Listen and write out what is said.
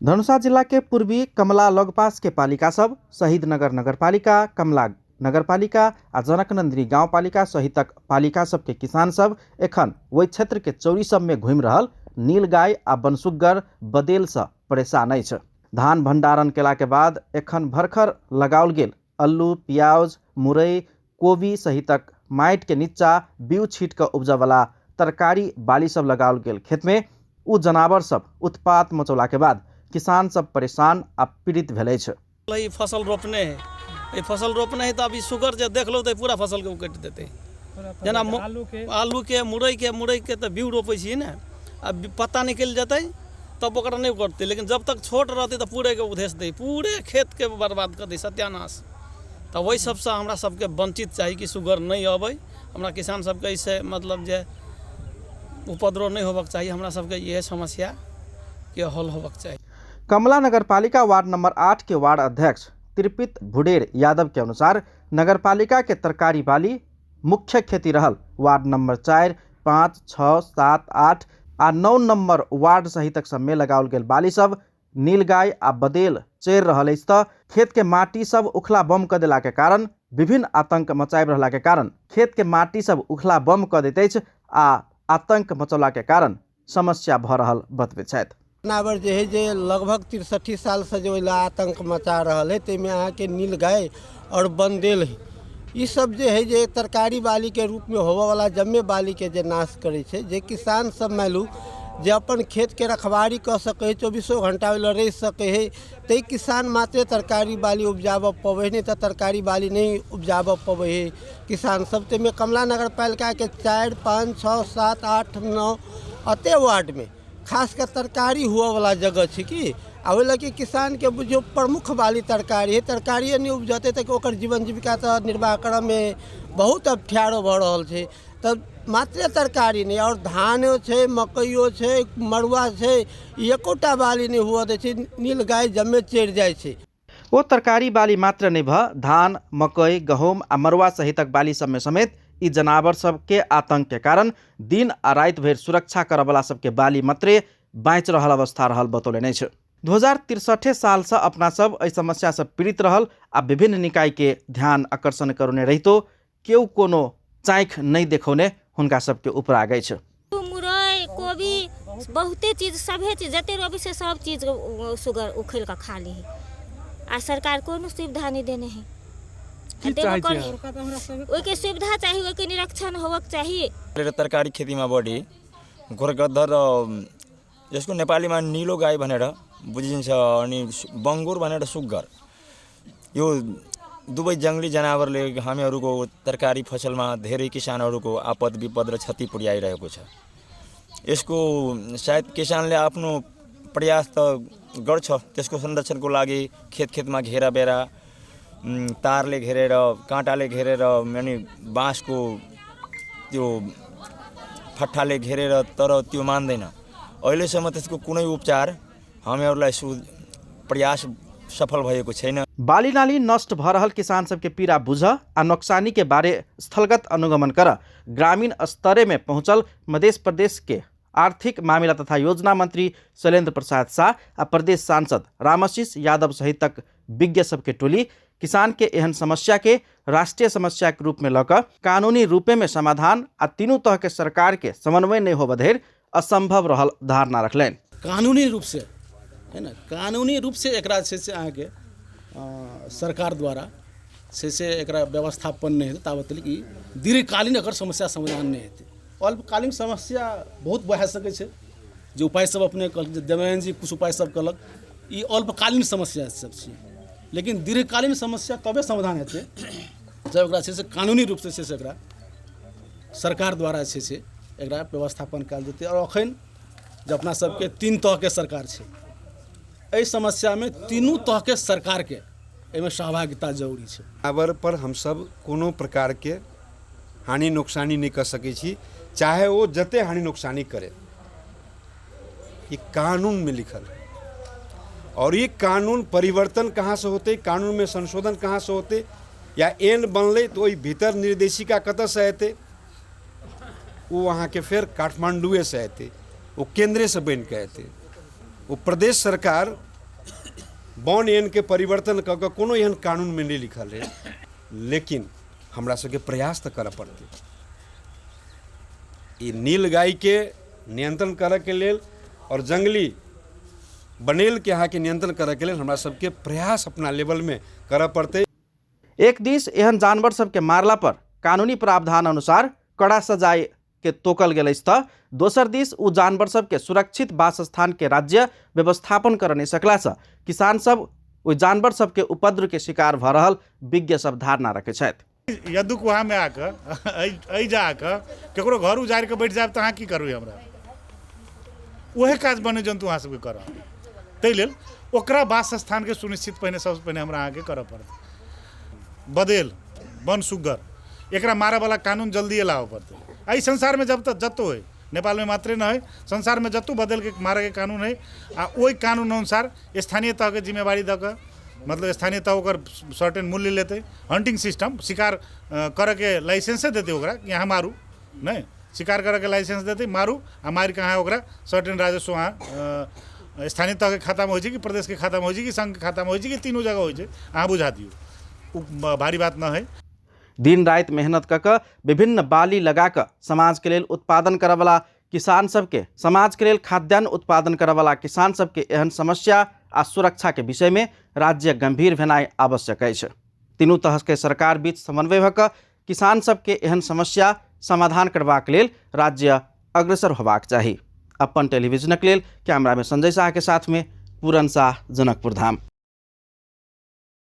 धनुषा जिला के पूर्वी कमला लगपास के पालिका सब शहीद नगर नगरपालिका, कमला नगरपालिका आ जनकनंदिनी गाउँपालिका सहितक पालिका सबके किसान सब एखन ओहि क्षेत्र के चौरी सब में घूमि रहल नीलगाय आ बनसुग्गर बदेल से परेशान अछि। धान भंडारण केला के बाद एखन भरखर लगाओल गेल अल्लू, प्याज, मुरई, कोबी सहितक माटि के नीचा बीउ छीट कऽ उपजवला तरकारी बाली सब लगाओल गेल खेत में उ जनावर सब उत्पात मचौला के बाद किसान सब परेशान आ पीड़ित भेल अछि। ई फसल रोपने है, ई फसल रोपने है तऽ अभी सुगर जे देख लो तऽ पूरा फसल के उकटि देतै। जेना आलू के, मुरई के, मुरई के तऽ बीउ रोपै छियै ने, आ पत्ता निकलि जेतै तब ओकरा नहि उकटतै, लेकिन जब तक छोट रहतै तऽ पूरे के उधेस दै, पूरे खेत के बर्बाद कऽ दै, सत्यानाश। तऽ ओहि सबसँ हमरा सबके वञ्चित चाही कि सुगर नहि अबै, हमरा किसान सबके एहिसँ मतलब जे उपद्रव नहि होबक चाही, हमरा सबके इएह समस्याके हल होबक चाही। कमला नगरपालिका वार्ड नंबर 8 के वार्ड अध्यक्ष तिरपित भुडेर यादव के अनुसार नगरपालिका के तरकारी बाली मुख्य खेती रहल वार्ड नंबर 4, 5, 6, 7, 8 आ 9 नंबर वार्ड सहितक सब में लगाओल गेल बाली सब नीलगाय आ बदेल चरि रहल अछि तऽ खेत के माटी सब उखला बम कऽ देला के कारण विभिन्न आतंक मचाबि रहला के कारण खेत के माटी सब उखला बम कऽ दैत अछि आ आतंक मचौला के कारण समस्या भऽ रहल बतबैत छथि। जनावर जे है जे लगभग 63 सालसँ जे ओहि आतंक मचा रहल है, ताहिमे अहाँके नीलगाय आओर बन्देल है, ई सब जे है जे तरकारी बालीके रूपमे होबऽवला जम्मे बालीके जे नाश करै छै। जे किसान सब मानि लू जे अपन खेतके रखवारी कऽ सकै है, 24 घण्टा ओहि लए रहि सकै है, ताहि किसान मात्रे तरकारी बाली उपजाबऽ पबै है, नहि तऽ तरकारी बाली नहि उपजाबऽ पबै है किसान सब। ताहिमे कमला नगरपालिकाके 4, 5, 6, 7, 8, 9 एते वार्डमे खास कऽ तरकारी हुअवला जगह छै कि, आ ओहि लऽ के किसानके बुझियौ प्रमुख बाली तरकारी हइ, तरकारिए नहि उपजतै तऽ ओकर जीवन जीविका तऽ निर्वाह करऽमे बहुत अप्ठ्यारो भऽ रहल छै। तऽ मात्रे तरकारी नहि, आओर धानो छै, मकइओ छै, मड़ुआ छै, एकोटा बाली नहि हुअ दै छै, नील गाय जम्मे चरि जाइ छै। ओ तरकारी बाली मात्र नहि भऽ धान, मकई, गहूम आ मड़ुआ सहितक बाली सबमे समेत ई जनावर सबके आतंक के कारण दिन आ राति भरि सुरक्षा करऽवला सबके बाली मात्रे बाँचि रहल अवस्था रहल बतौलनि अछि। 2063 सालसँ अपना सब एहि समस्यासँ पीड़ित रहल आ विभिन्न निकायके ध्यान आकर्षण करौने रहितो केओ कोनो चाँखि नहि देखौने हुनका सबके उपराग अछि। मुरई, कोबी, बहुते चीज, सभे चीज जते रोपी से सब चीज सुगर उखड़ि कऽ खा ली आ सरकार कोनो सुविधा नहि देने है। की चाहै छी अहाँ? ओहिके सुविधा चाही, ओहिके निरीक्षण होबक चाही। तरकारी खेतीमा बढी गोरगद्दर र यसको नेपालीमा निलो गाई भनेर बुझिन्छ अनि बङ्गुर भनेर सुग्घर, यो दुवै जङ्गली जनावरले हामीहरूको तरकारी फसलमा धेरै किसानहरूको आपद विपद र क्षति पुर्याइरहेको छ। यसको सायद किसानले आफ्नो प्रयास त गर्छ त्यसको संरक्षणको लागि, खेत खेतमा घेरा बेरा तारले घेरेर, काँटाले घेरेर, अनि बाँसको त्यो फट्ठाले घेरेर, तर त्यो मान्दैन। अहिलेसम्म त्यसको कुनै उपचार हामीहरूलाई प्रयास सफल भएको छैन। बाली नाली नष्ट भ रहल किसान सबके पीड़ा बुझ आ नोक्सानी के बारे स्थलगत अनुगमन कर ग्रामीण स्तरे में पहुंचल मध्य प्रदेश के आर्थिक मामिला तथा योजना मंत्री शैलेंद्र प्रसाद शाह आ प्रदेश सांसद रामाशीष यादव सहितक विज्ञ सबके टोली किसान के एहन समस्या के राष्ट्रीय समस्या के रूप में लऽ कऽ कानूनी रूपे में समाधान आ तीनू तरह के सरकार के समन्वय नहीं होबऽ धरि असंभव रहल धारणा रखलनि। कानूनी रूप से है ना, कानूनी रूप से एकरा जे छै से अहाँके सरकार द्वारा छै से एकरा व्यवस्थापन नहि हेतै ताबत तक ई दीर्घकालीन एकर समस्या समाधान नहि हेतै। अल्पकालीन समस्या बहुत भए सकै छै, जे उपाय सब अपने कहलक, जे देवेन्द्र जी किछु उपाय सब कहलक, ई अल्पकालीन समस्या सब छियै, लेकिन दीर्घकालीन समस्या तबे समाधान हेतै जब एकरा छै से कानूनी रूपसँ छै से एकरा सरकार द्वारा छै से एकरा व्यवस्थापन कयल जेतै। आओर अखन जे अपना सबके तीन तहके सरकार छै, एहि समस्यामे तीनू तहके सरकारके एहिमे सहभागिता जरूरी छै। जनावर पर हमसब कोनो प्रकारके हानि नोकसानी नहि कऽ सकै छी, चाहे ओ जते हानि नोकसानी करे, ई कानूनमे लिखल है। और ई कानून परिवर्तन कहाँ से होतै, कानूनमे संशोधन कहाँ से होतै, या एन बनलै तऽ ओहि भीतर निर्देशिका कतऽसँ एतै, ओ अहाँके फेर काठमाण्डुएसँ एतै, ओ केन्द्रेसँ बनिकऽ एतै। ओ प्रदेश सरकार वन एनके परिवर्तन कऽ कऽ कोनो एहन कानूनमे नहि लिखल है, लेकिन हमरा सबके प्रयास तऽ करऽ पड़तै। ई नील गायके नियंत्रण करऽके लेल आओर जङ्गली बनेलके अहाँके नियंत्रण करऽके लेल हमरा सबके प्रयास अपना लेवलमे करऽ पड़तै। एक दिस एहन जानवर सबके मारला पर कानूनी प्रावधान अनुसार कड़ा सजाय के तोकल गेल अछि तऽ दोसर दिस ओ जानवर सबके सुरक्षित वासस्थान के राज्य व्यवस्थापन करऽ नहि सकलासँ किसान सब ओहि जानवर सबके उपद्रव के शिकार भऽ रहल विज्ञ सब धारणा रखै छथि। यदु कुहामे आकऽ एहि जा आकऽ ककरो घर उजाड़ि कऽ बैठ जायब तऽ अहाँ की करबै? हमरा उएह काज वन्य जन्तु अहाँ सबके करऽ, ताहि लेल ओकरा वास स्थानके सुनिश्चित पहिने सबसँ पहिने हमरा अहाँके करऽ पड़त। बदेल वन सुग्गर एकरा मारऽवला कानून जल्दिए लाबऽ पड़तै। एहि संसारमे जब तक जतौ हइ, नेपालमे मात्रे नहि हइ, संसारमे जतौ बदलके मारऽके कानून हइ आ ओहि कानून अनुसार स्थानीय तहके जिम्मेवारी दऽ कऽ, मतलब स्थानीय तह ओकर सर्टेन मूल्य लेतै, हंटिंग सिस्टम शिकार करऽके लाइसेंसे देतै ओकरा कि अहाँ मारू, नहि शिकार करऽके लाइसेंस देतै, मारू आ मारिकऽ अहाँ ओकरा सर्टेन राजस्व अहाँ स्थानीय तहके खातामे होइ छै कि प्रदेशके खातामे होइ छै कि सङ्घके खातामे होइ छै कि तीनू जगह होइ छै, अहाँ बुझा दियौ, ओ भारी बात नहि हइ। दिन राति मेहनत कऽ कऽ विभिन्न बाली लगा कऽ समाजके लेल उत्पादन करऽवला किसान सबके, समाजके लेल खाद्यान्न उत्पादन करऽवला किसान सबके एहन समस्या आ सुरक्षाके विषयमे राज्य गंभीर भेनाइ आवश्यक अछि। तीनू तहके सरकार बीच समन्वय भऽ कऽ किसान सबके एहन समस्या समाधान करबाक लेल राज्य अग्रसर होबाक चाही। अपन टेलीविजनक लेल कैमरामे संजय साह के साथमे पूरन साह, जनकपुर धाम।